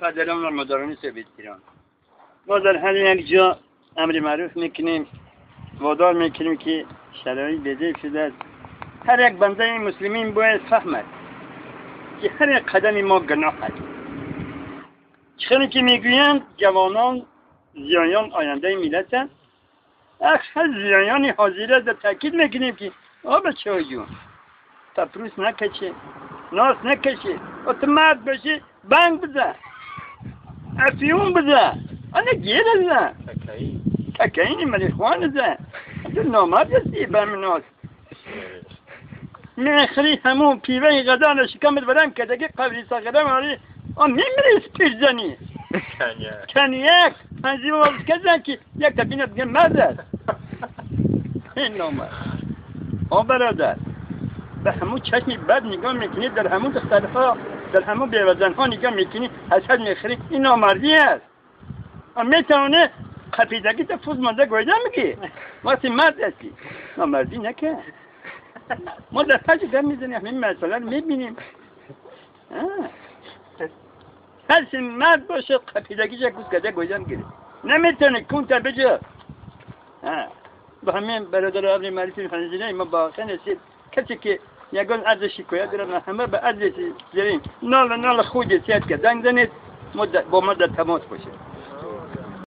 پدران و مادران سویت ایران، ما در هر یک جا امر معروف میکنیم، وادار میکنیم که شرایط بده شده است. هر یک بنده مسلمین باید فهمد که هر یک قدم ما گناه است. چخیلی که میگویند جوانان زیایان آینده ملتند، اکثر زیایان حاضره در تاکید میکنیم که آ بچه جون پپروس نکشه، ناس نکشه، تو مرد باشی بنگ بزن، افیون بزن، انا گیر بزن، ککاین مریخوان بزن، تو نامرد هستی به ناس میخری همون پیوه غذا شکمت برم که دیگه قبری ساقره ماری آن میمیری پیرزنی کنیک پنجی باز کزن که یک تبینه دیگه مرد است. این نامرد. آ برادر به همون چشمی بد نگاه میکنی، در همون دخترها، در همون بیوزنها نگاه میکنی، حسد میخری، این نامردی است. میتونه قپیدگی تا فوز مانده گویده میگی وقتی مرد هستی نامردی نکن. ما در پنج گم میزنیم همین مسئله رو میبینیم. هر مرد باشه قپیدگیش یک گوز کده گویده میگیره، نمیتونه کون تا بجا. با همین برادر ابن معرفی خنزیره ما با نسید کسی که یگان عرض شکایت دارن همه به عرض زرین نال نال خود سیاد که دنگ زنید با ما در تماس باشه.